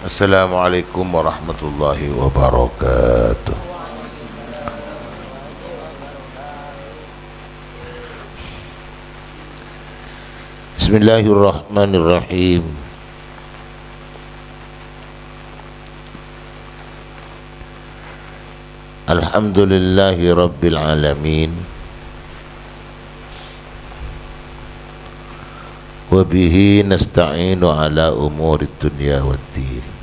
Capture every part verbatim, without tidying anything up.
Assalamualaikum warahmatullahi wabarakatuh. Bismillahirrahmanirrahim. Alhamdulillahi rabbil alamin. Wa bihi nasta'inu ala umurid dunya waddin.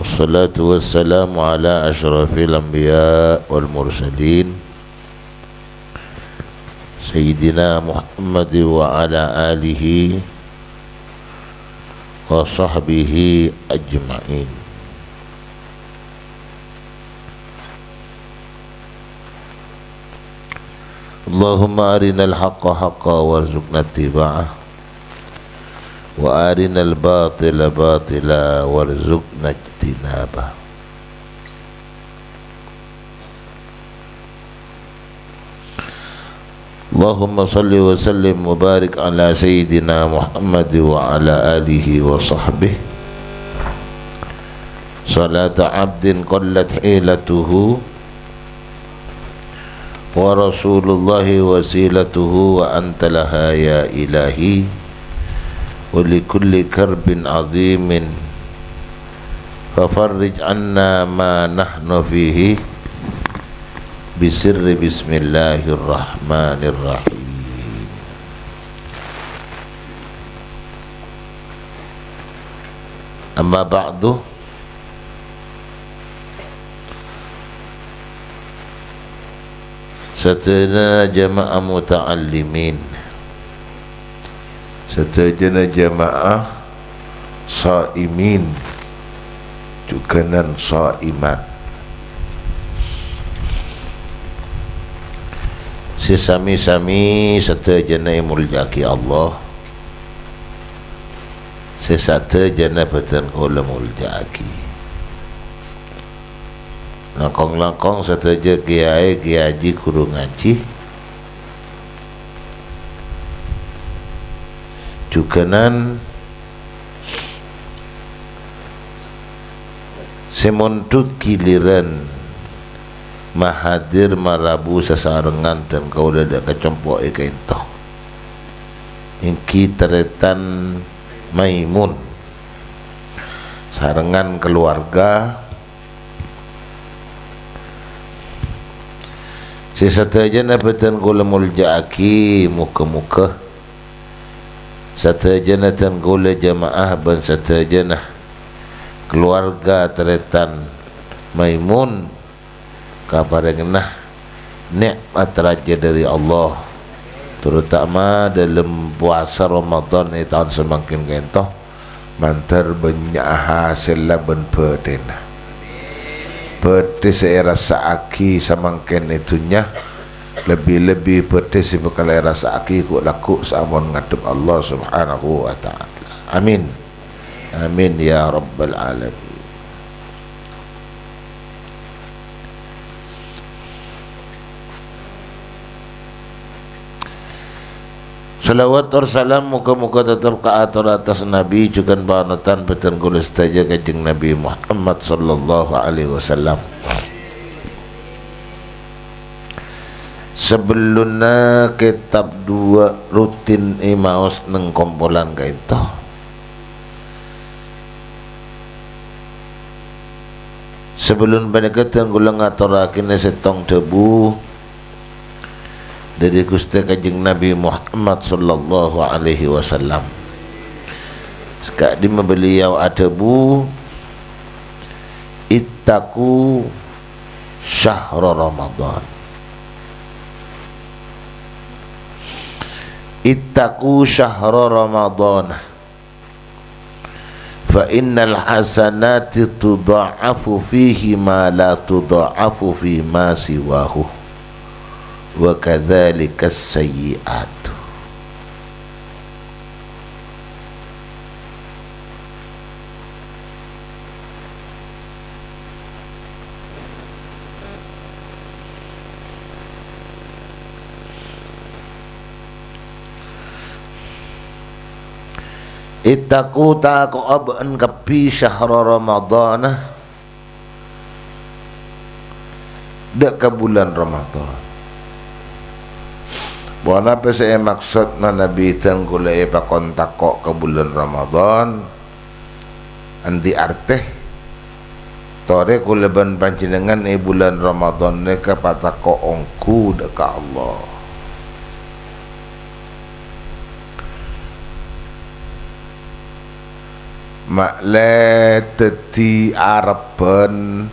Wassalatu wassalamu ala asyrafil anbiya wal mursalin, Sayyidina Muhammad wa ala alihi wa sahbihi ajma'in. Allahumma arinal haqqa haqqa warzuqna ittiba'ah, wa arinal batila batila warzuqna ijtinabah. Allahumma shalli wa sallim wa barik ala Sayyidina Muhammad wa ala alihi wa sahbihi. Salata abdin qallat hilatuhu, wa Rasulullahi wasilatuhu, wa anta laha ya ilahi, wa li kulli karbin azimin, fa farrij anna ma nahnu fihi, bi sirri bismillahirrahmanirrahim. Amma ba'du. Sadhâjâna jamaah muta'allimin, sadhâjâna jamaah shaimin, jhughânan shaimat, sè sami-sami sadhâjâna èmoljâ'aghi Allah. Sè sadhâjâna bhâdhân kaulâ moljâ'aghi. Langkong-langkong sadhâjâ kèyaè, kèyaè jhi, ghuru ngajhi. Jhughânan sè mondhut ghilirân mahadir marabu sasarengan dân kaulâ dâ' ka compo'è ka'ènto. Èngghi tarètan Maimun sarengan kaluwarga. Sè sadhâjâna bhâdhân kaulâ moljâ'aghi, moghâ-moghâ sadhâjâna dân kaulâ jamaah bân sadhâjâna kaluwarga tarètan Maimun kaparèngana nè'mat rajâ dâri Allah, terutama dâlem powasa Ramadan è taon samangkèn ka'ènto, mandhâr bânnya'a hasèlla bân bhâdhina. Bhâdhi sè èrassa'aghi samangkèn è dhunnya, lebbi-lebbi bhâdhi sè bhâkal èrassa'aghi ghu'-lagghu' saampon ngadhep Allah Subhanahu wa Ta'ala. Amin. Amin ya rabbal alamin. Shalawat tor salam moghâ-moghâ tetep kaator attas Nabi, jhughân panutan bhâdhân kaulâ sadhâjâ Kanjeng Nabi Muhammad sallallahu alaihi wasallam. Sabellunna kètab duwâ' rutin èmaos neng kompolan ka'ènto. Sabellun panèka, dân kaulâ ngatorraghina sèttong dhâbu dâri Ghustè Kanjeng Nabi Muhammad sallallahu alaihi wasallam. Saka'dimma beliau adhâbu, "Ittaqu syahra Ramadan." "Ittaqu syahra Ramadan." "Fa innal hasanati tudha'afu fihi ma la tudha'afu fi ma siwahu, wa kadzalikas sayyi'atu." Ittaqu, tako'a bâ'ân kabbhi, syahra Ramadhana, dâ' ka bulân Ramadhan. Ponapa sè èmaksod manabi dhân kaulâ èpakon tako' ka bulân Ramadhan? Andi' artè, torè kaulâ bân panjhennengngan è bulân Ramadhan nèka patako' ongghu dâ' ka Allah. Ma'lè dhâddhi arebbhân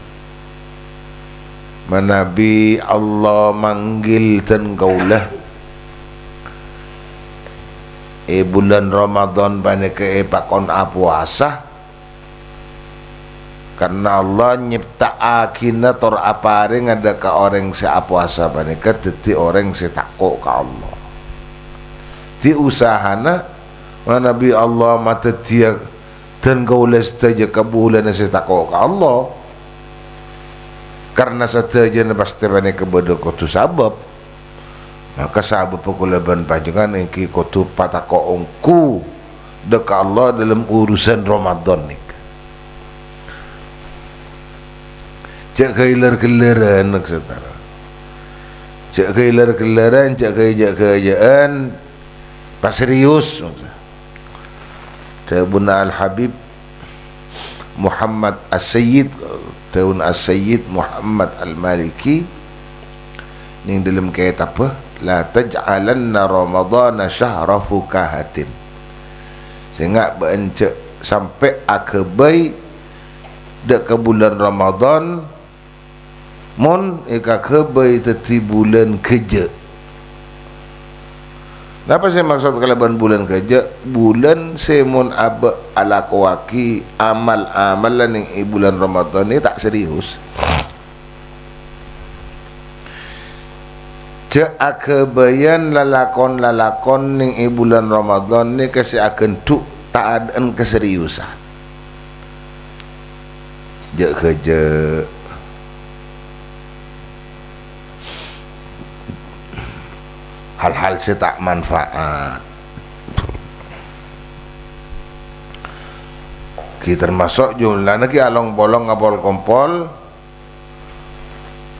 manabi Allah manggil dhân kaulâ è bulân Ramadhan panèka èpakon apowasa. Karna Allah nyepta'aghina tor aparènga dâ' ka orèng sè apowasa panèka dhâddhi orèng sè tako' ka Allah. Dhâddhi usahana manabi Allah madhâddhiyâ dhân kaulâ sadhâjâ kabulâna sè tako' ka Allah. Karna sadhâjâna pastè panèka bâdâ kodhu sabâb. Maka sabâbbhâ kaulâ bân panjhennengngan èngghi kodhu patako' ongghu dâ' ka Allah dâlem urusan Ramadhan nèka. Jhâ' ghâlâr-ghâlârân, saudara. Jhâ' ghâlâr-ghâlârân, jhâ' ghâjâ-ghâjâ'ân, paserius, maksud. Dhâbuna Al-Habib Muhammad As-Sayyid, dhâbuna As-Sayyid Muhammad Al-Maliki, nèng dâlem kètabbhâ, "La taj'alanna Ramadhana syahra fukahatin." Sènga' bâ'ân jhâ' sampè' aghâbây dâ' ka bulân Ramadhan, mon èkaghâbây dhâddhi bulân ghâjâ'. Napa sè maksod kalabân bulân ghâjâ'? Bulân sè mon abâ' alakowaghi amal-amalan nèng è bulân Ramadhan nèka ta' serius. Jhâ' aghâbâyân lalakon-lalakon nèng è bulân Ramadhan nèka sè aghândhu' ta' adâ'ân kaseriusan. Jhâ' ghâjâ'. Hal-hal sè ta' manfaat. Ghi' tamaso' jumlana ghi' along-polong apol-kompol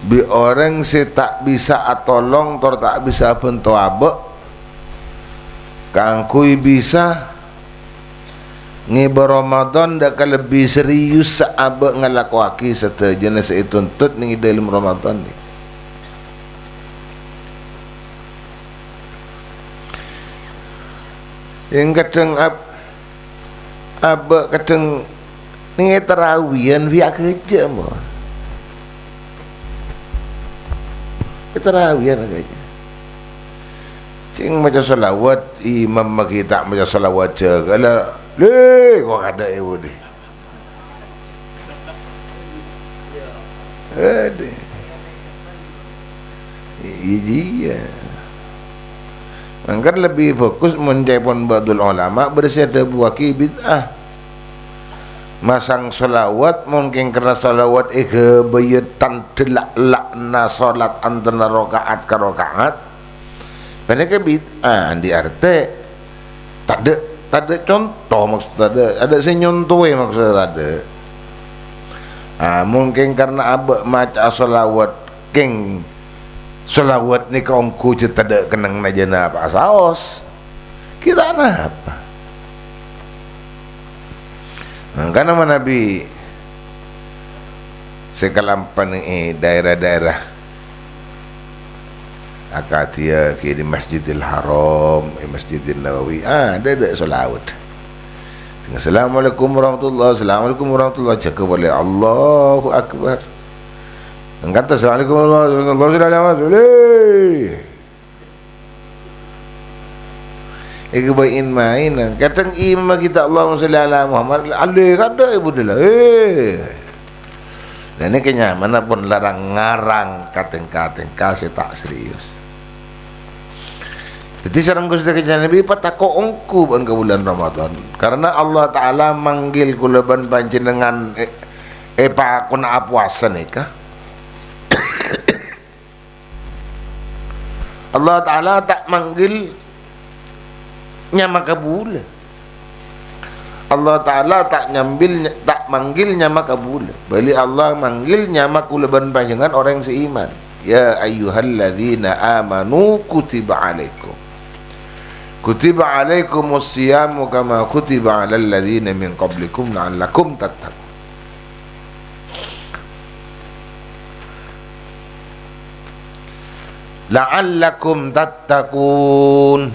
bi' orèng sè ta' bisa atolong tor ta' bisa abhânto abâ' kaangghuy bisa ngèbâ Ramadan dâ' kalebbi serius sè abâ' ngalakowaghi sadhâjâna sè ètuntut nèng è dâlem Ramadan nèka. Sè kadhâng ab-, abâ' kadhâng nèng è tarawiyan bi' aghâjâ', mon. È tarawiyan aghâjâ'. Sè maca shalawat, imam maghi ta' maca shalawat jâgâ la, lè, kok adâ' è budi. Adâ'. Iyâ, iyâ. Mangkana lebbi bhâghus mon ca'èpon ba'dul ulama bârâs sè adhâbuwâghi bid'ah. Masang shalawat, mon kèng karna shalawat èghâbâyâ tandhâ la'-, la'na sholat antara raka'at ka raka'at, panèka bid'ah, andi' artè tadâ', tadâ' conto, maksud tadâ', tadâ' sè nyontowè, maksud tadâ'. Ah, mon kèng karna abâ' maca'a shalawat, kèng shalawat nèka ongghu jhâ' tadâ' kennengnganna jhâ' napa saos. Ghi' ta' napa. Mangkana manabi sè kalampan è daerah-daerah akadiyâ ghi' è Masjidil Haram, è Masjidin Nabawi, ah, adâ', adâ' shalawat. Assalamualaikum warahmatullah, assalamualaikum warahmatullah, jâgâ polè, Allahu Akbar. Angkat, assalamualaikum warahmatullahi wabarakatuh. Èghâbây maèn-maèn. Kadhâng imam kita Allahumma sholli ala Muhammad, alè kadâ' è budi la. Eh. Lah nèka nyamana pon larang ngarang ka tèngka-tèngka sè ta' serius. Dhâddhi sareng Ghustè Kanjeng Nabi patako' ongghu bân ka bulân Ramadan. Karna Allah Ta'ala manggil kaulâ bân panjhennengngan è, è pakonah apowasa nèka. Allah Ta'ala ta' manggil nyama kabulâ. Allah Ta'ala ta' nyambil, ta' manggil nyama kaulâ. Bâli Allah manggil nyama kaulâ bân panjhennengngan orèng sè iman. "Ya ayyuhalladzina amanu kutiba alaikum. Kutiba alaikumus siyamu kama kutiba alal ladzina min qablikum la'allakum tattaqun." La'allakum tattaqun.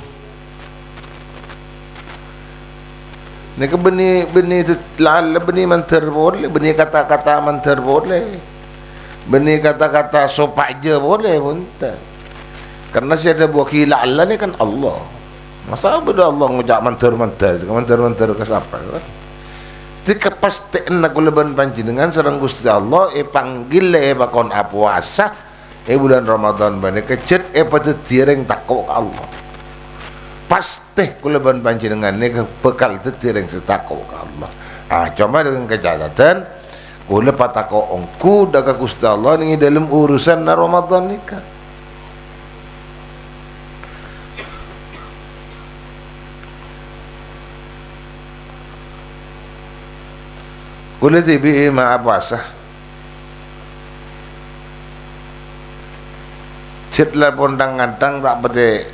Nèka bânnè, bânnè det-, la'alla bânnè mandhâr polè, bânnè kata-kata mandhâr polè. Bânnè kata-kata sopajâ polè, bhunten. Karna sè èdhâbuwaghi la'alla nèka kan Allah. Masa bâdâ Allah ngoca' mandhâr-mandhâr, mandhâr-mandhâr ka sapa, kan? Dhâddhi kapastèyanna kaulâ bân panjhennengngan sareng Ghustè Allah èpanggil èpakon apowasa è bulân Ramadan panèka jhât èpadhâddhiyâ rèng tako' ka Allah. Pastè kaulâ bân panjhennengngan nèka bhâkal dhâddhi rèng sè tako' ka Allah. Ah, coma dengan kacatatan, kaulâ patako' ongghu dâ' ka Ghustè Allah nèng è dâlem urusanna Ramadan nèka. Kaulâ dhibi' ma' apowasa. Jhât la pon thang-ngandhâng ta' patè.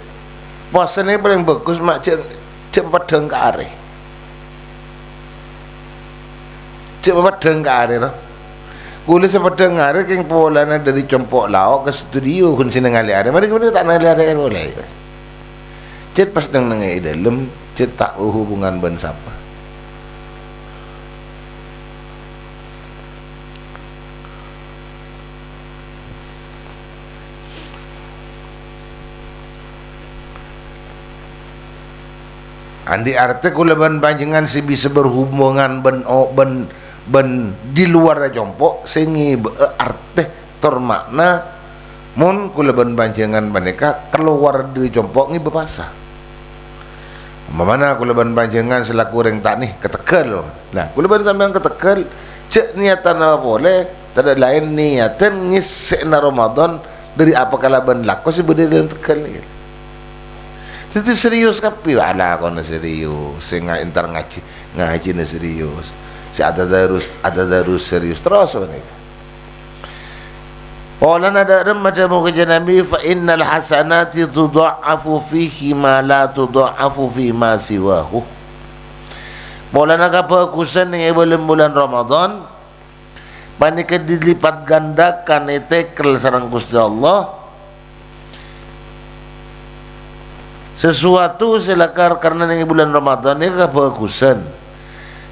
Powasa nèka palèng bhâghus, ma' jhâ', jhâ' papeddhâng ka arè. Jhâ' papeddhâng ka arè, no. Kaulâ sè peddhâng arè kèng polana dâri compo' lao' ka studio, ghun sè nèngalè arè. Marè kaulâ ta' nèngalè arè polè. Jhât pas neng-neng è dâlem, jhât ta' hubungan bân sapa. Andi' artè kaulâ bân panjhennengngan sè bisa berhubungan bân o-, bân, bân di luar compo' sè ngèbâ'â artè tor ma'na, mon kaulâ bân panjhennengngan panèka kalowar dâri compo' ngèbâ powasa. Umpamana kaulâ bân panjhennengngan salaku orèng tanè ka Tegal. Nah, kaulâ bân sampèyan ka Tegal, jhâ' niyatana polè, tadâ' laèn niyatèn ngèssèna Ramadan dâri apa kalabân lako sè bâdâ è dâlem Tegal nèka. Dhâddhi serius kabbhi, wah, lakona serius, sè nga-, entar ngajhi, ngajhina serius, sè atadarus, atadarus serius terros panèka. Polana dâ' remma dhâbu Kanjeng Nabi, "Fa innal hasanati tudha'afu fihi ma la tudha'afu fi ma siwahu." Polana kabhâghusân è bulân-bulân Ramadan panèka dilipat gandakan ètèkel sareng Ghustè Allah. Sesuatu sè lakar, karna neng è bulân Ramadan nèka kabhâghusân.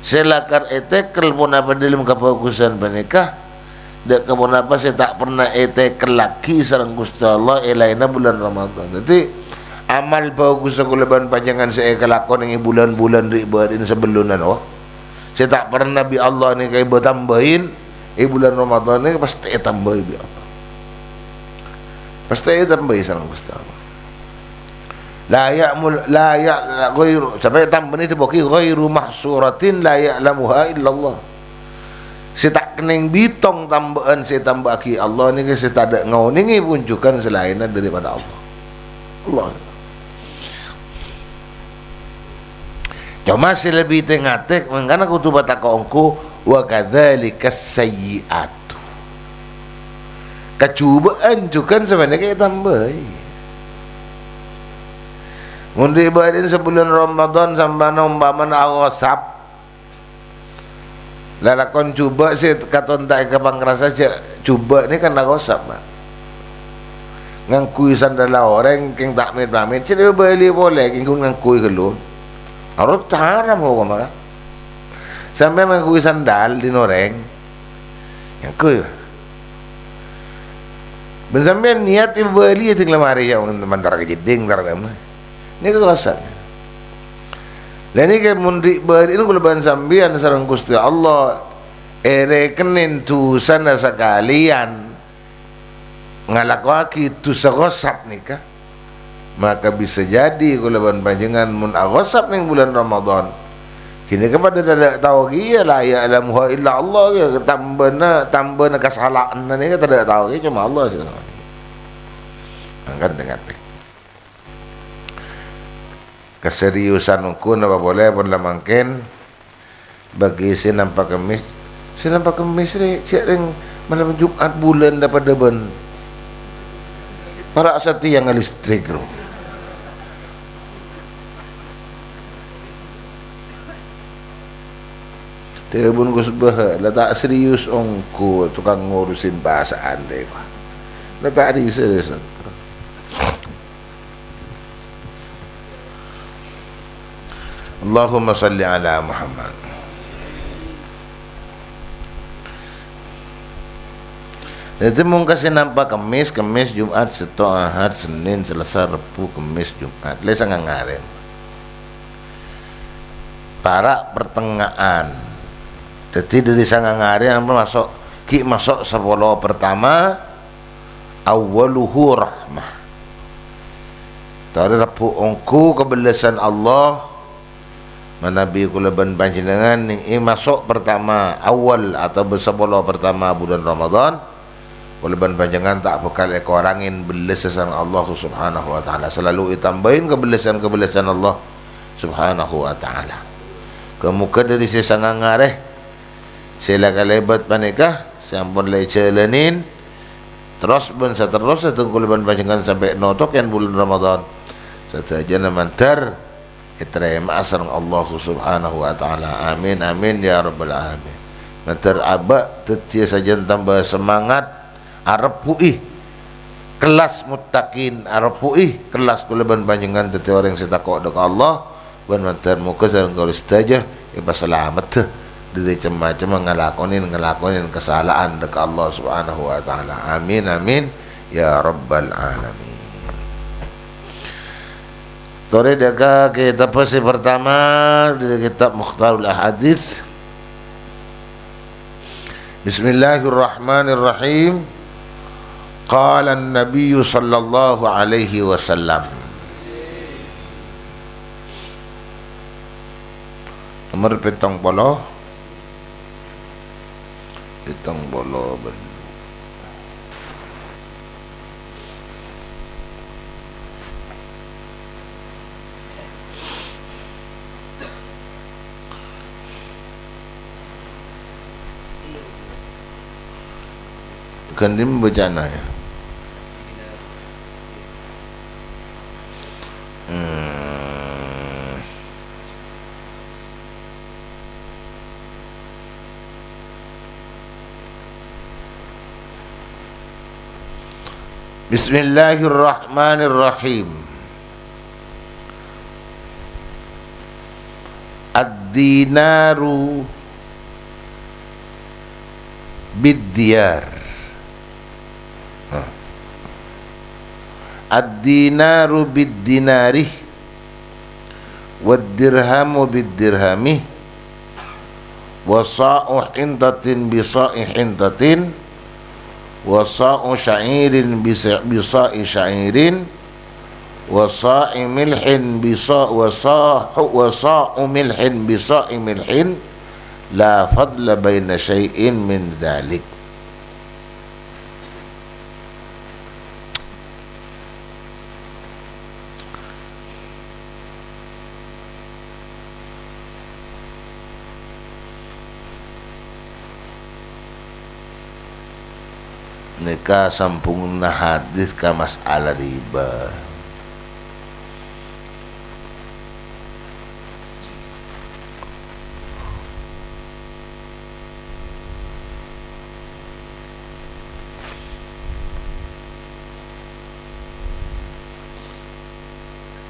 Sè lakar ètèkel ponapa dâlem kabhâghusân panèka, dâ' ka ponapa sè ta' perna ètèkellaghi sareng Ghustè Allah è laènna bulân Ramadan. Dhâddhi, amal bhâghussa kaulâ bân panjhennengngan sè èkalako neng è bulân-bulân ri'-bâri'na sabellunna, no. Sè ta' perna bi' Allah nèka èbâ-tambâi, è bulân Ramadan nèka pastè ètambâi bi' Allah. Pastè ètambâi sareng Ghustè Allah. La ya'mul, la ya-, la ghairu, sampè' tambâna èdhâbuwaghi ghairu mahsuratin la ya'lamuha illallah. Sè ta' kennèng bitong tambâ'ân sè ètambâ'aghi Allah nèka sè tadâ' ngaonèngè pon jhughân salaènna dâripada Allah. Allah. Coma sè lebbi tè-ngatè, mangkana kodhu patako' ongghu, "Wa kadzalikas sayyi'atu." Kajhubâ'ân jhughân sapanèka ètambâi. Mon ri'-bâri'na sabulân Ramadan sampèyan ompamana aghosap, lalakon jhubâ' sè katon ta' èkapangrasa jhâ' jhubâ' nèka kan aghosap, Pak. Ngangghuy sandalla orèng kèng ta' met-pamèt, jhâ' èbâli polè kèng ghun ngangghuy ghâllu. Arot haram hokomma, kan? Sampèyan ngangghuy sandal dhin orèng, ngangghuy, Pak. Bân sampèyan niyat èbâli è dhing lemari, ya, mantar ka jeddhing, entar ka mana. Nèka kosa'na. Lah nèka mon ri'-bâri'na kaulâ bân sampèyan sareng Ghustè Allah èrèkennè dhusana sakalèyan ngalakowaghi dhusa ghosap nèka, maka bisa jadi kaulâ bân panjhennengngan mon aghosap neng bulân Ramadan, ghânèka padâ tadâ' tao kèya, la ya'lamuha illa Allah, kèya tambâna, tambâna kasala'anna nèka tadâ' tao kèya, coma Allah sè tao. Mangkana tè-ngatè. Kaseriusan ongghu napa polè pon la mangkèn. Bagi sè nampa Kemmès, sè nampa Kemmès rè, jhâ' rèng malem Jum'at bulân la padâ bân para' satèya ngalèstrik, ro. Dhâbuna Gus Baha, la ta' serius ongghu tokang ngurusin pasa'an rè, Pak. La ta' serius. Allahumma shalli ala Muhammad. Dhâddhi, mon ka sè nampa Kemmès, Kemmès, Jum'at, Settong, Ahad, Sennèn, Selasa, Rebbhu, Kemmès, Jum'at. Lè sangang arè. Para' pertengahan. Dhâddhi, dhâri sangang arè, apa maso', ghi' maso' sapolo pertama, awwaluhu rahmah. Torè Rebbhu ongghu kabellasân Allah, manabi kaulâ bân panjhennengngan nèng è maso' pertama, awal, atabâ sapolo pertama bulân Ramadan, kaulâ bân panjhennengngan ta' bhâkal èkorangè bellassa sareng Allah Subhanahu wa Ta'ala. Salalu ètambâi kabellasân-kabellasân Allah Subhanahu wa Ta'ala. Moghâ-moghâ dhâri sè sangang arè sè la kalèbât panèka, sè ampon la èjhâlânin, terros bân saterrossa dhâteng kaulâ bân panjhennengngan sampè' notokèn bulân Ramadan, sadhâjâna mandhâr ètarèma'a sareng Allah Subhanahu wa Ta'ala. Amin, amin, ya rabbal alamin. Mandhâr abâ' dhâddhiyâ sajân tamba semangat, arebbhu'i kellas muttaqin, arebbhu'i kellas kaulâ bân panjhennengngan dhâddhi orèng sè tako' dâ' ka Allah, bân mandhâr moghâ sareng kaulâ sadhâjâ èpasalameddhâ dhâri cem-macemma ngalakonè, ngalakonè kasala'an dâ' ka Allah Subhanahu wa Ta'ala. Amin, amin, ya rabbal alamin. Torè dâ' ka kitab sè partama dhâri kitab Mukhtarul Ahadits. Bismillahirrahmanirrahim. Qala an-Nabiyyu sallallahu alaihi wasallam. Nomor pèttong polo. Pèttong polo bân Ghântè bâcana, ya. Hmm. Bismillahirrahmanirrahim. Ad-dinaru bid-diyar. Nah. Ad-dinaru bid-dinari. Wad-dirhamu bid-dirhami. Wa sa'u hintatin bi sa'i hintatin. Wa sa'u sya'irin bi sa-, bi sa'i sya'irin. Wa sa'i milhin bi sa-, wa sa'u, wa sa'u milhin bi sa'i milhin. La fadla baina syai'in min dzalik. Nèka sambhungnga hadis ka mas'alah riba.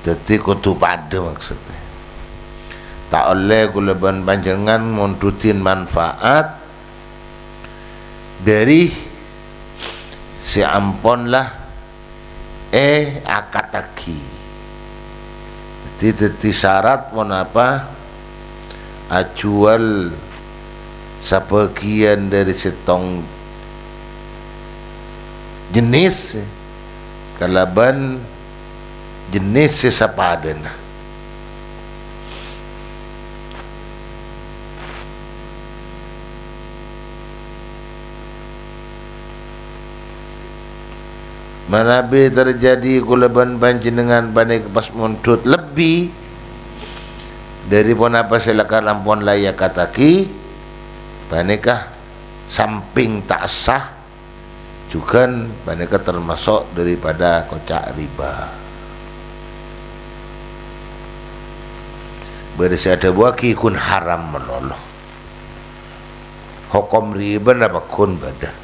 Dhâddhi kodhu padâ maksoddhâ. Ta' ollè kaulâ bân panjhennengngan mondhudhi manfaat dhâri sè ampon la èakadhâghi. Dhâddhi, dhâddhi syarat ponapa? Ajhuwâl sabâgiyân dhâri sèttong jenis kalabân jenis sè sapadâna. Manabi terjadi kaulâ bân panjhennengngan panèka pas mondhut lebbi, Dhâri ponapa sè lakar ampon la èakattaghi, panèka sampèng ta' sah, jhughân panèka tamaso' dâripada koca' riba. Bâdâ sè adhâbuwâghi ghun haram malolo. Hokom ribana pagghun bâdâ.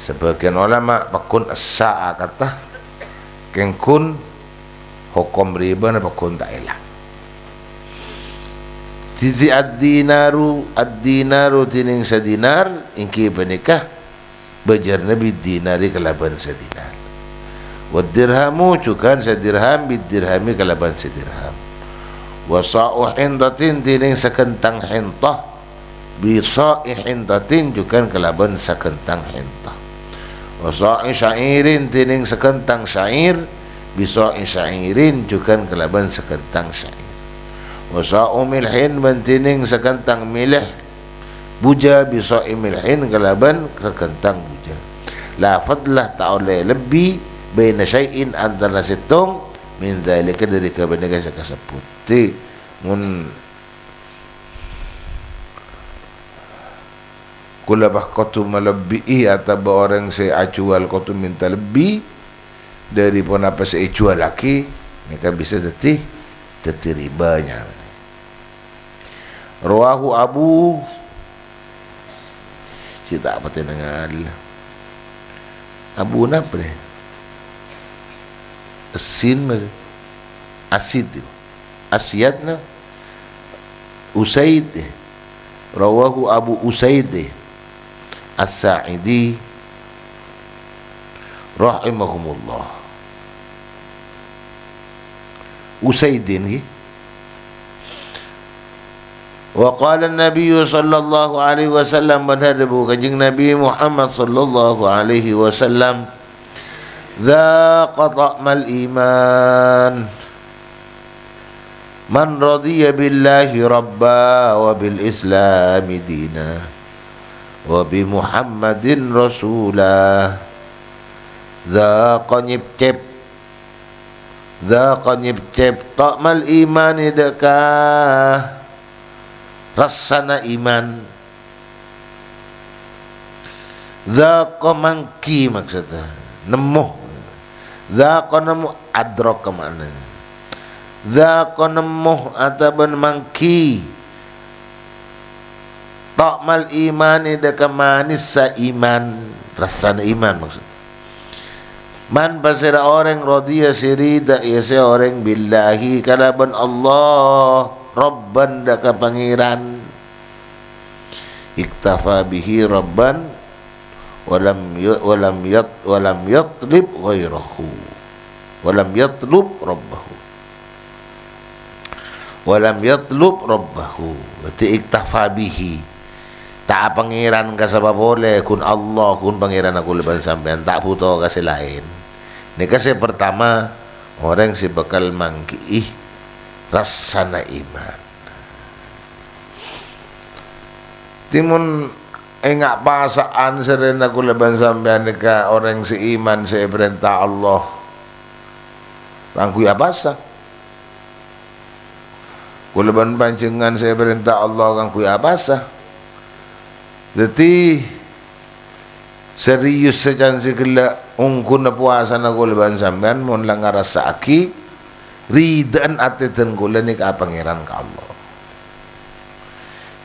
Sabâgiyân olama pagghun essa akatta, kèng ghun hokom ribana pagghun ta' èlang. Dhâddhi ad-dinaru, ad-dinaru dhinèng sadinar, èngghi panèka bâjârna bid-dinari kalabân sadinar. Wad-dirhamu, jhughân sadirham, bid-dirhami kalabân sadirham. Wa sha'u hintatin, dhinèng saghântang hinta. Bi sha'i hintatin, jhughân kalabân saghântang hinta. Wa sha'i sya'irin, dhinèng saghântang sya'ir. Bi sha'i sya'irin, jhughân kalabân saghântang sya'ir. Wa sha'u milhin, bân dhinèng saghântang milh. Bujâ bi sha'i milhin, kalabân saghântang bujâ. La fadla, ta' ollè lebbi, baina syai'in, antarana sèttong, min dzalika, dâri kabânnya'an sè kasebbhut. Dhâddhi, mon kaulâ pas kodhu malebbi'i otabâ orèng sè ajhuwâl kodhu mènta lebbi dâri ponapa sè èjhuwâllaghi, nèka bisa dhâddhi, dhâddhi riba nyamana. Rawahu Abu, sè ta' patè nengal. Abu napa, rè? Sin, Mas. Asid. Asyad, na? Usaid. Rawahu Abu Usaid As-Sa'idi rahimahumullah. Usaidin, ngghi. Wa qala an-nabiyyu sallallahu alaihi wasallam, bân adhâbu Kanjeng Nabi Muhammad sallallahu alaihi wasallam, "Dzaqa ta'mal iman man radiya billahi rabba wa bil islami dina wa bi Muhammadin rasula." Dzaqa nyepcep, dzaqa nyepcep, ta'mal imani dhâ' ka rassana iman. Dzaqa mangghi maksudnya, nemmo. Dzaqa nemmo, adraka ma'nanya. Dzaqa nemmo otabâ mangghi. Ta'mal imani dhâ' ka manessa iman, rassana iman maksudnya. Man pasèra orèng radiya sè rida, ya sè orèng billahi kalabân Allah, rabban dhâ' ka Pangèran. Iktafa bihi rabban, wa lam yu-, wa lam yat-, wa lam yatlib ghairahu. Wa lam yatlub rabbahu. Wa lam yatlub rabbahu. Berarti iktafa bihi. Ta' apangèran ka sapa polè, ghun Allah, ghun Pangèranna kaulâ bân sampèyan, ta' bhuto ka sè laèn. Nèka sè partama, orèng sè bhâkal mangghi'i rassana iman. Dhâddhi mon enga' pasa'an sarèna kaulâ bân sampèyan nèka orèng sè iman sè èparènta Allah kaangghuy apasa? Kaulâ bân panjhennengngan sè èparènta Allah kaangghuy apasa? Dhâddhi, serius sacan sè ghellâ' ongghuna powasana kaulâ bân sampèyan mon la ngarassa'aghi ridhâ'ân atè dân kaulâ nèka apangèran ka Allah.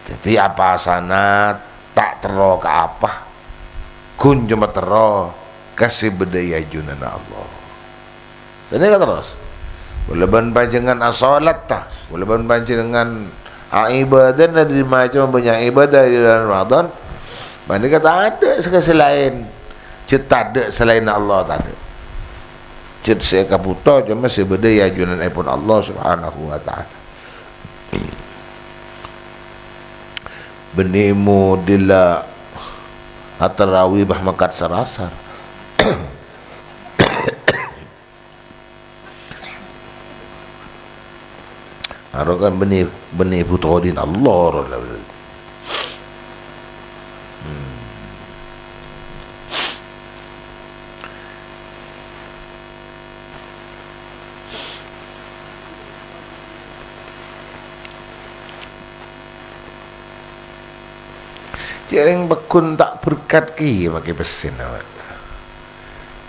Dhâddhi, apasana ta' terro ka apa, ghun coma terro ka sè bâdâ è ajunanna Allah. Sanèka terros. Kaulâ bân panjhennengngan asholat, ta? Kaulâ bân panjhennengngan aibâdâna dâri macem bânnya' ibâdâ è bulan Ramadan. Panèka tadâ' sè ka sè laèn. Cè' tadâ' salaènna Allah, tadâ'. Cè' sè èkabhuto coma sè bâdâ è ajunanèpon Allah Subhanahu wa Ta'ala. Bânnè modella atarawi bâ mangkat sar-asar. Aro kan bânnè, bânnè bhuto dhin Allah, ro. Hmm. Jhâ' rèng pagghun ta' berkat kèya makè pèssèna, Pak.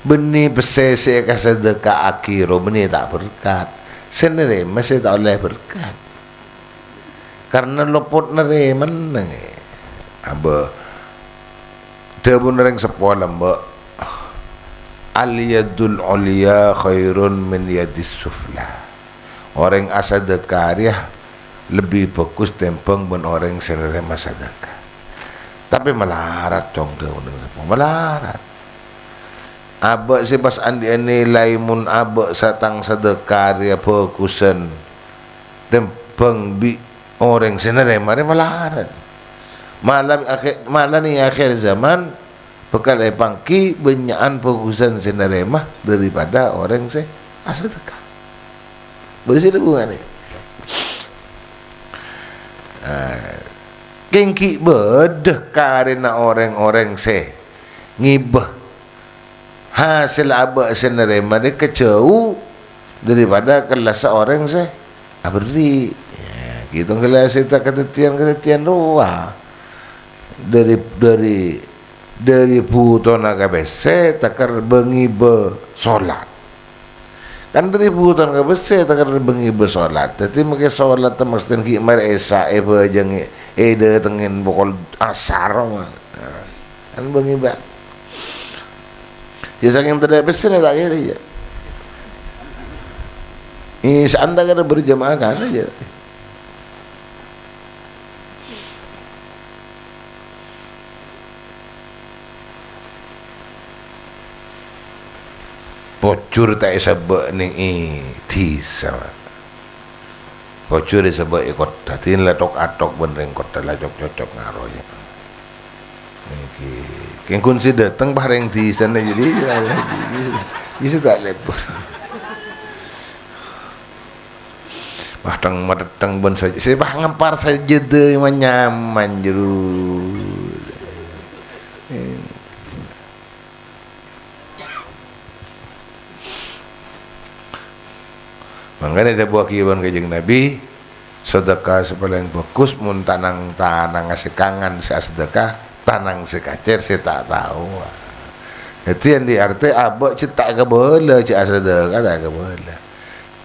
Bânnè pèssè sè èkasadhâkaaghi rowa bânnè ta' berkat. Sè narèma sè ta' ollè berkat. Karna lopot narèmana, ngghi. Abâ, dhâbuna rèng seppo lambâ', "Al-yadul ulya khairun min yadis sufla." Orèng asadhâka rèya lebbi bhâghus tèmbhâng bân orèng sè narèma sadhâka. Tapè malarat, Cong, dhâbuna rèng seppo, malarat. Abâ' sè pas andi'â nilai mon abâ' sa-, tang sadhâka rèya bhâghusan tèmbhâng bi' orèng sè narèma rè malarat. Mala akhè-, mala nè akhèr zaman bhâkal èpangghi bânnya'an bhâghusan sè narèma daripada orèng sè asadhâka. Bâdâ sè hubunganna. Ah, kèng ghi' bâdâ karèna orèng-orèng sè ngibâ hasèl abâ' sè narèma nèka jhâu daripada kellassa orèng sè aberri'. Ya, ghi' tong ghellâ' sè ta' kadhâddhiyân-kadhâddhiyân rowa. Dâri, dâri, dâri bhutona ka pèssè, takèr bângibâ solat. Kan dâri bhuton ka pèssè, takèr bângibâ solat. Dâddhi, makè solat ta' mastèna ghi' marè Isya' èbhâjâng, èdâtengngè pokol asar, ma. Nah, kan bângibâ. Ya, sakèng tadâ' pèssèna ta' kèra, ya. Isya'an takèr berjamaah ka saja. Pojhur ta' èsabâ' nèng è dhisa, Pak. Pojhur èsabâ' è kottha. Dhina la thok-athok bân rèng kottha la cok-cocok ngaro, ya. Nènggi. Kèng ghun sè dâteng, Pak, rèng dhisana, jadi, ya, ya, ya, ya, ta' lèbur. Wah, thèng-mathèng bân saj-, sè pas ngempar sajâdâ ma nyaman, jârèya. Mangkana èdhâbuwâghi bân Kanjeng Nabi, sadhâka sè palèng bhâghus mon tanang-tanangnga sè kangan sè asadhâka, tanang sè kacèr sè ta' tao. Dhâddhi, andi' artè abâ' jhâ' ta' èkabâlâ, jhâ' asadhâka ta' èkabâlâ.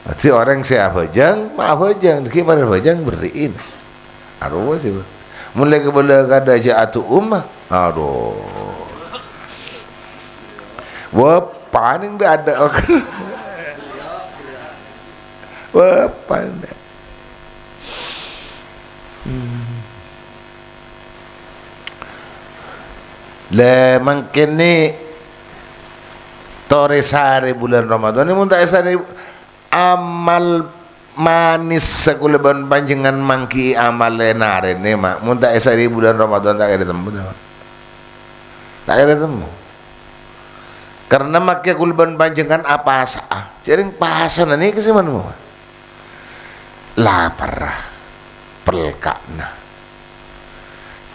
Dhâddhi orèng sè abhâjâng, ma' abhâjâng, dhâggi' marè abhâjâng berri'in. Arowa sè, mon la èkabâlâ kadhâ' jhâ' atu'um, adhu. Wah, paning dâ' adâ'. Wah, paning. Hmm. Lè, mangkèn nè torè sarè bulân Ramadan nè, mon ta' èsarè amal manès sè kaulâ bân panjhennengngan mangghi'i amal è narèna, Ma'. Mon ta' èsarè bulân Ramadan, ta' kèra ètemmo, ta', Ma'. Ta' kèra ètemmo. Karna makè kaulâ bân panjhennengngan apasa'a. Jhârèng pasana nèka sè manemmo, Ma'. Laparra, pelka'na.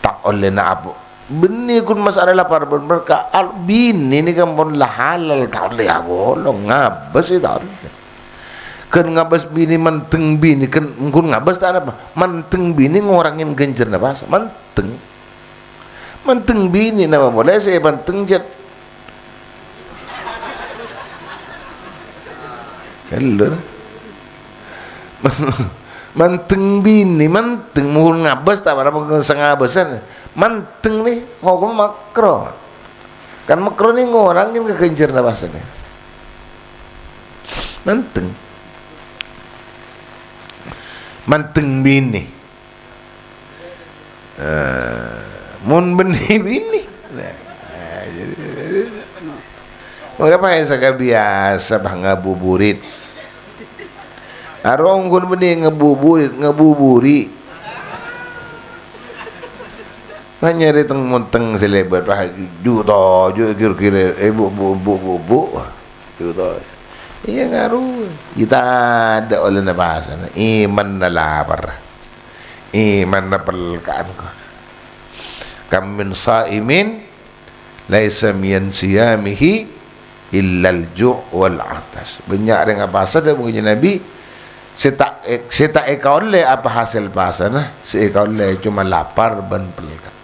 Ta' ollèna apo-, bânnè ghun masalah lapar bân pelka', al-, binè nèka ampon la halal, ta' ollè apolong, ngabâs ta' ollè. Ghân ngabâs binè, mantèng binè, ghân, ghun ngabâs ta' napa, mantèng binè ngorangè ghânjhârânna pasa, mantèng. Mantèng binè napa polè sè èpantèng, jhât. Ghellâ'. Mantèng binè, mantèng, mon ngabâs ta' para sangabâsan. Mantèng nè, hokomma makro. Kan makro nè ngorangè ghânjhârânna pasana. Mantèng. Mantèng binè. Eh, mon bânnè binè. Nah, jadi, mangka pas sè kabiyasa, pas ngabuburit. Aronggon bânnè ngabuburit, ngabuburi. Manyarè teng-monteng sè lèbât, pas ju-, to, ju-, kir-kir, eh, bu-, bu-, bu-, bu-, bu-, wah, ju-, to. Iyâ, ngaru. Iyâ, tadâ' ollèna pasana. Imanna lapar. Imanna pelka'an, ko. "Kam min sha'imin laisa min siyamihi illal ju' wal 'atas." Bânnya' rèng apasa, dhâbuna Kanjeng Nabi, sè ta' è-, sè ta' èkaollè apa hasèl pasana, sè èkaollè coma lapar bân pelka'.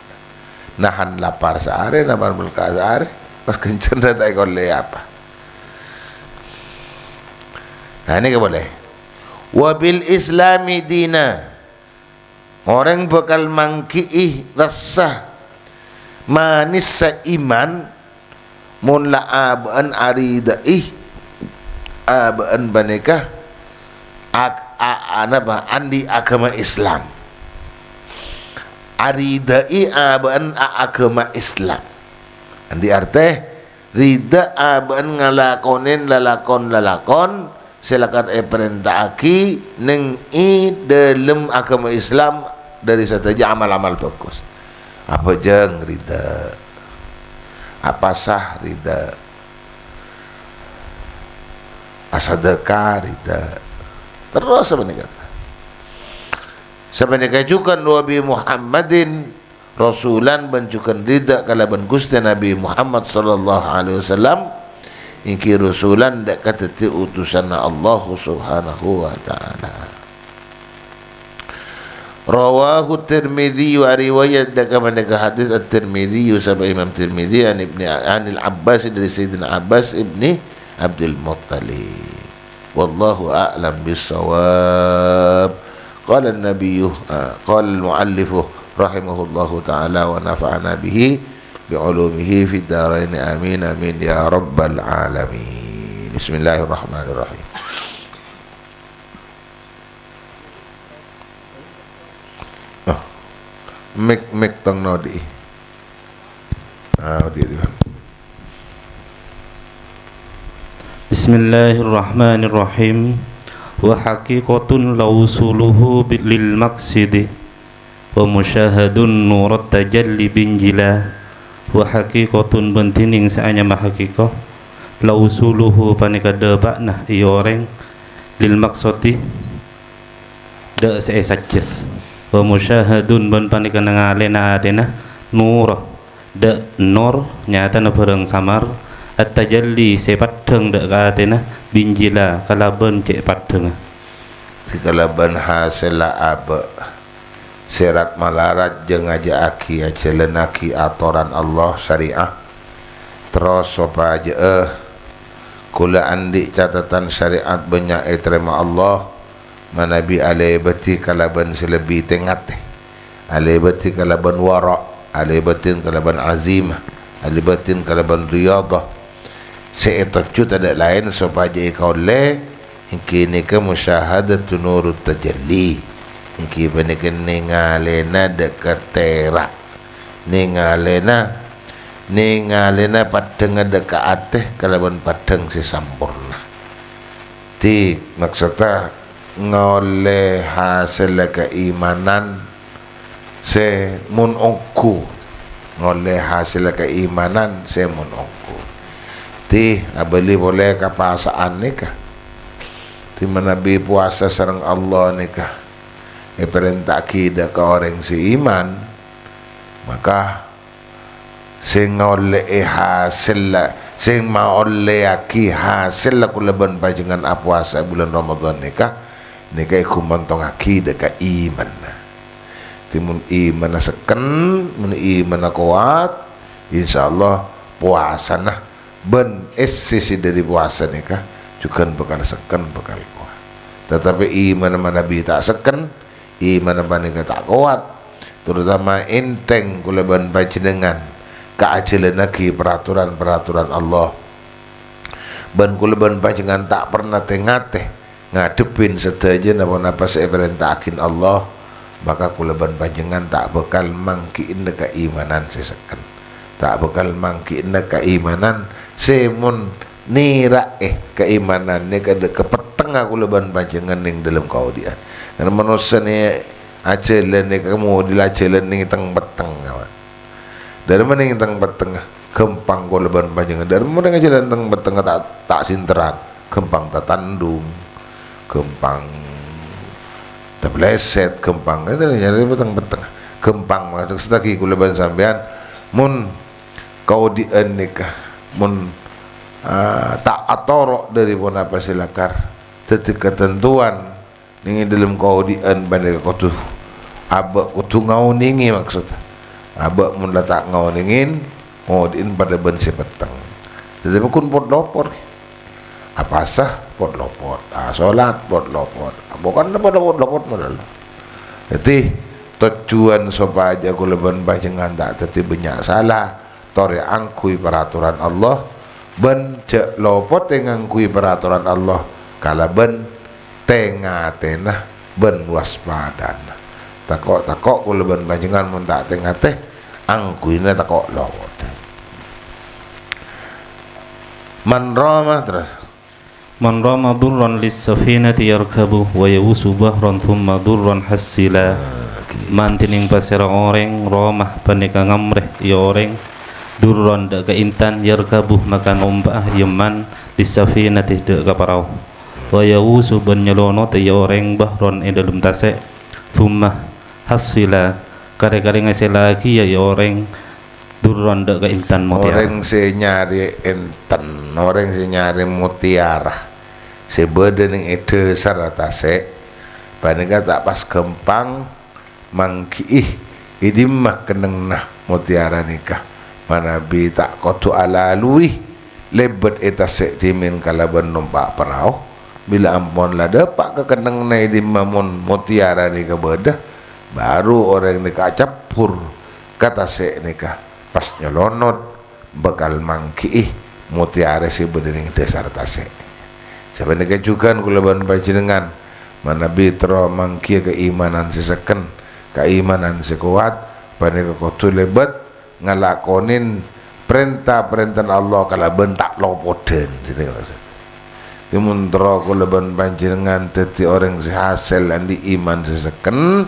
Nahan lapar saarè, nahan pelka saarè, pas ghânjhârânna ta' èkollè apa. Nah, ini boleh. "Wa bil Islami dina." Orèng bhâkal mangghi'i rassa manessa iman, mon la abâ'na aridha'i abâ'na panèka ag-, a-, a-, napa, andi' aghâma Islam. Aridha'i abâ'na a-, aghâma Islam. Andi' artè, ridha abâ'na ngalakonè lalakon-lalakon sè lakar èparènta'aghi neng è dhâlem aghâma Islam dhâri sadhâjâ amal-amal bhâghus. Abhâjâng ridha. Apasa ridha. Asadhâka ridha. Terros sapanèka. Sapanèka jhughân Nabi Muhammadin Rasulan bân jhughân ridha kalabân Ghustè Nabi Muhammad sallallahu alaihi wasallam, èngghi rasulan dâ' kadhâddhi utusanna Allah Subhanahu wa Ta'ala. Rawahu Tirmidzi, wa riwayat dâ' ka panèka hadis At-Tirmidzi, sapa Imam Tirmidzi, an Ibni, anil Abbas, dhâri Sayyidina Abbas ibni Abdul Muttalib. Wallahu a'lam bissawab. Qala an-nabiyyu, ah, qala al-mu'allifu rahimahullahu ta'ala wa nafa'ana bihi bi ulumihi fid darain. Amin, amin, ya rabbal alamin. Bismillahirrahmanirrahim. Oh, mik, mik tong nodi. Ah, odi, odi. Bismillahirrahmanirrahim. Wa haqiqatun lausuluhu bi-, lil maqsidi. Wa musyahadun nurat tajalli binjila. Wa haqiqatun bân dhinèng sè anyama haqiqah. Lausuluhu panèka dâpa'na è orèng. Lil maqsadi dâ' sè èsajjhâ. Wa musyahadun bân panèka nangalèna atèna. Nura. Dâ' nor nyatana bhârâng samar, at-tajalli sè paddhâng dâ' ka atèna, binjila kalabân cè' paddhângnga. Sè kalabân hasèlla abâ', sè rat-malarat jhâ' ngajhâ'aghi ajhâlânnaghi atoran Allah, syariat. Terros sopajâ'â kaulâ andi' catetan syariat bânnya' ètarèma Allah, manabi alèbâdhi kalabân sè lebbi tè-ngatè, alèbâdhi kalabân wara', alèbâdhi kalabân azimah, alèbâdhi kalabân riyadhah. Sè ètojjhu tadâ' laèn sopajâ èkaollè, èngghi nèka musyahadatu nurut tajalli, èngghi panèka nèngalèna dâ' ka tèra', nèngalèna, nèngalèna paddhângnga dâ' ka atè kalabân paddhâng sè samporna. Dhik, maksodda ngaollè hasèlla kaimanan sè mon ongghu. Ngaollè hasèlla kaimanan sè mon ongghu. Dhik, abâli polè ka pasa'an nèka. Dhik, manabi powasa sareng Allah nèka èparènta'aghi dâ' ka orèng sè iman, maka sè ngaollè'è hasèlla, sè maollèyaghi hasèlla kaulâ bân panjhennengngan apowasa è bulân Ramadhan nèka, nèka ègumontongngaghi dâ' ka imanna. Dhâddhi, mon imanna sekken, mon imanna kowat, insyaallah powasana bân essè sè dhâri powasa nèka jhughân bhâkal sekken, bhâkal kowat. Tatapè imanna manabi ta' sekken, imanna panèka ta' kowat, terutama ènthèng kaulâ bân panjhennengngan kaajhâlannaghi paraturan-paraturan Allah. Bân kaulâ bân panjhennengngan ta' parna tè-ngatè ngadhebbhi sadhâjâna ponapa sè èparènta'aghi Allah, maka kaulâ bân panjhennengngan ta' bhâkal mangghi'âna kaimanan sè sekken. Ta' bhâkal mangghi'âna kaimanan sè mon nèra'è kaimanan nèka dâ' ka pettengnga kaulâ bân panjhennengngan neng dhâlem kaodi'ân. Karna manossa nè ajhâlân nèka model ajhâlân neng teng-pettengnga, Pak. Dhâremma neng teng-pettengnga, ghâmpang kaulâ bân panjhennengngan. Dhâremma neng ajhâlân teng-pettengnga ta', ta' sinterran, ghâmpang tatandhung, ghâmpang taplèsèt, ghâmpang, eh, nyarè teng-pettengnga. Ghâmpang, maksud sè taghi kaulâ bân sampèyan, mon kaodi'ân nèka, mon, ah, ta' atoro' dhâri ponapa sè lakar dhâddhi katantowan neng è dhâlem kaodi'ân panèka kodhu abâ', kodhu ngaonèngè maksodda. Abâ' mon la ta' ngaonèngè, ngoḍi'in paḍâ bân sè petteng. Dhâddhi, bhâkun pot-lopot. Apowasa pot-lopot, asolat pot-lopot. Bhâkun paḍâ pot-lopot modal. Dhâddhi, tojjhuwân sopajâ kaulâ bân panjhennengngan ta' dhâddhi bânnya' sala, torè angghuy paraturan Allah, bân jhâ' lopotè ngangghuy paraturan Allah kalabân tè-ngatèna bân waspadana. Tako'-tako' kaulâ bân panjhennengngan mon ta' tè-ngatè, angghuyna tako' lowot. Man rama, terros. Man rama durran lis-safinati yarkabu wa yawusu bahran thumma durran hassila. Ah, gitu. Man dhinèng pasèra orèng rama panèka ngamrè, ya orèng, durran ḍâ' ka intan yarkabu maka ompa'è, ya man, lis-safinati ḍâ' ka parao. Wa yawusu bân nyalonotè, ya orèng, bahran è ḍâlem tasè'. Thumma hassila, karè-karè ngèssèllaghi, ya orèng, durran ḍâ' ka intan mutiara. Orèng sè nyarè intan, orèng sè nyarè mutiara sè bâḍâ nèng è ḍhâsarra tasè', panèka ta' pas ghâmpang mangghi'i è ḍimma kennengnganna mutiara nèka. Manabi ta' kodhu alaluwi lèbât è tasè' ḍimèn kalabân nompa' parao. Bilâ ampon la ḍâpa' ka kennengnganna è ḍimma mon mutiara nèka bâḍâ, bhuru orèng nèka acabbhur ka tasè' nèka, pas nyalonot bhâkal mangghi'i mutiara sè bâḍâ nèng ḍhâsar tasè'. Sapanèka jhughân kaulâ bân panjhennengngan, manabi terro mangghi'a kaimanan sè sekken, kaimanan sè kowat, panèka kodhu lèbât ngalakonè parènta-parèntana Allah kalabân ta' lopoḍhân. Dhâddhi, mon terro kaulâ bân panjhennengngan dhâddhi orèng sè hasèl anḍi' iman sè sekken,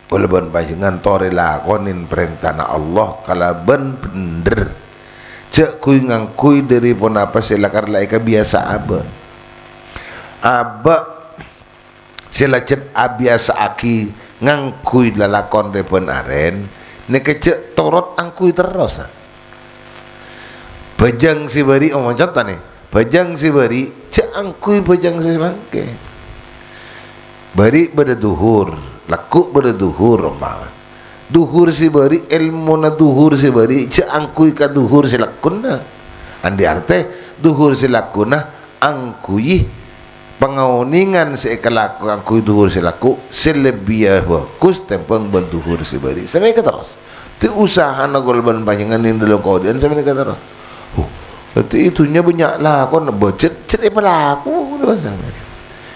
kaulâ bân panjhennengngan torè lakonè parèntana Allah kalabân bhendher. Jhâ' ghuy-ngangghuy ḍâri ponapa sè lakar la èkabiyasa abâ'. Abâ' sè lajhât abiyasa'aghi ngangghuy lalakon rè bân arèn, nèka jhâ' torot angghuy terros. Bhâjâng sè bâri', omong conto nè, bhâjâng sè bâri' jhâ' angghuy bhâjâng sè mangkèn. Bâri' bâḍâ dhuhur, lagghu' bâḍâ dhuhur, ompama. Dhuhur sè bâri', èlmona dhuhur sè bâri' jhâ' angghuy ka dhuhur sè lagghuna. Anḍi' artè, dhuhur sè lagghuna angghuyi pangaonèngan sè èkalako angghuy dhuhur sè lagghu' sè lebbi bhâghus tèmbhâng bân dhuhur sè bâri'. Sanèka terros. Ḍi usahana kaulâ bân panjhennengngan neng ḍâlem kaoḍi'ân sanèka terros. Huh, dhâddhi è dhunnya bânnya' lakona, bâjât, jhât èpalako,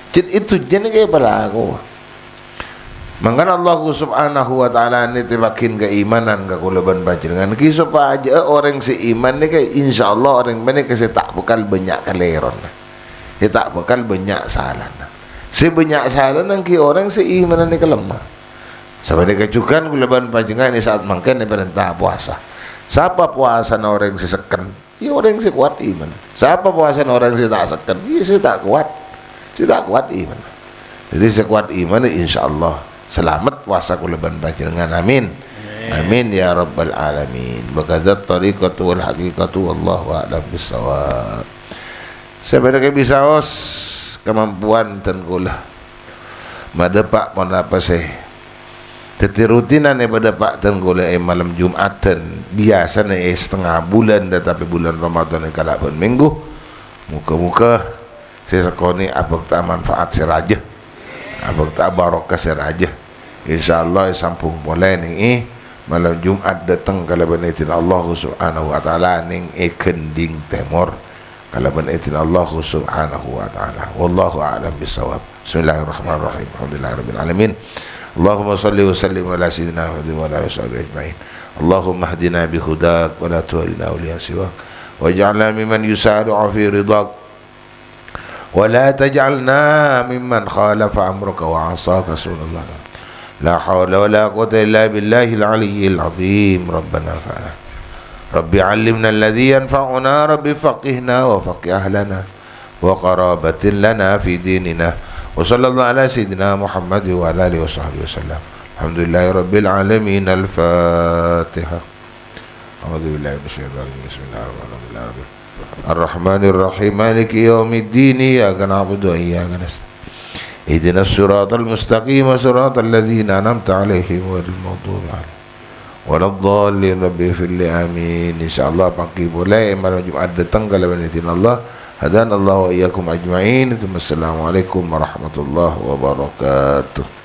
jhât è dhunnya nèka èpalako. Mangkana Allah Subhanahu wa Ta'ala nitèpaghin kaimanan ka kaulâ bân panjhennengngan, ghi sopajâ orèng sè iman nèka, insyaallah, orèng panèka sè ta' bhâkal bânnya' kalèrona, sè ta' bhâkal bânnya' salana. Sè bânnya' salana ghi orèng sè imanna nèka lemma. Sapanèka jhughân kaulâ bân panjhennengngan è sa'at mangkèn èparènta powasa. Sapa powasana orèng sè sekken? Iyâ, orèng sè kowat imanna. Sapa powasana orèng sè ta' sekken? Iyâ, sè ta' kowat. Sè ta' kowat imanna. Dhâddhi, sè kowat imanna, insyaallah, salamet powasa kaulâ bân panjhennengngan. Amin. Amin. Amin, ya rabbal alamin. Wa kadzat thariqatu wal haqiqatu, wallahu a'lam bissawab. Sapanèka bisaos kamampowan dhân kaulâ maḍâpa' ponapa sè dhâddhi rutinan èpaḍâpa' dhân kaulâ è malem Jum'at, dhân biyasana è satengnga bulân, tatapi bulân Ramadhan èkalabân mènggu. Moghâ-moghâ sè sakonè' abhâkta manfaat sè rajâ, abhâkta barokah sè rajâ. Insyaallah èsambhung polè nèng è malem Jum'at, ḍâteng kalabân idin Allah Subhanahu wa Ta'ala nèng è Gending Tèmor. Kalabân idin Allah Subhanahu wa Ta'ala. Wallahu a'lam bissawab. Bismillahirrahmanirrahim. Alhamdulillahirabbil alamin. Allahumma shalli wa sallim ala sayyidina Muhammadin wa ala alihi washabihi ajma'in. Allahumma hdina bi hudak wa la tuwallina awliya siwak. Waj'alna mimman yusari'u fi ridak. Wa la taj'alna mimman khalafa amraka wa 'asaka. Subhanallah. La haula wa la quwwata illa billahil aliyyil azim. Rabbana fa'ala. Rabbi 'allimna alladhi yanfa'una, Rabbi faqqihna wa faqqih ahlana wa qarabatin lana fi dinina. Wa sallallahu ala sayyidina Muhammad wa ala alihi wa sahbihi wa sallam. Alhamdulillahi rabbil alamin. Al-Fatihah. A'udzu billahi minasyaitonir rajim. Bismillahirrahmanirrahim. Ar-Rahmanir Rahim. Maliki yaumiddin. Iyyaka na'budu wa iyyaka nasta'in. Ihdinas siratal mustaqim, siratal ladzina an'amta 'alaihim, ghairil maghdubi 'alaihim waladdallin. Rabbighfirli. Amin. Insyaallah, panggi polè è malem Jumat dâteng kalabân idin Allah. Hadanallahu wa iyyakum ajma'in. Tsumma assalamualaikum warahmatullahi wabarakatuh.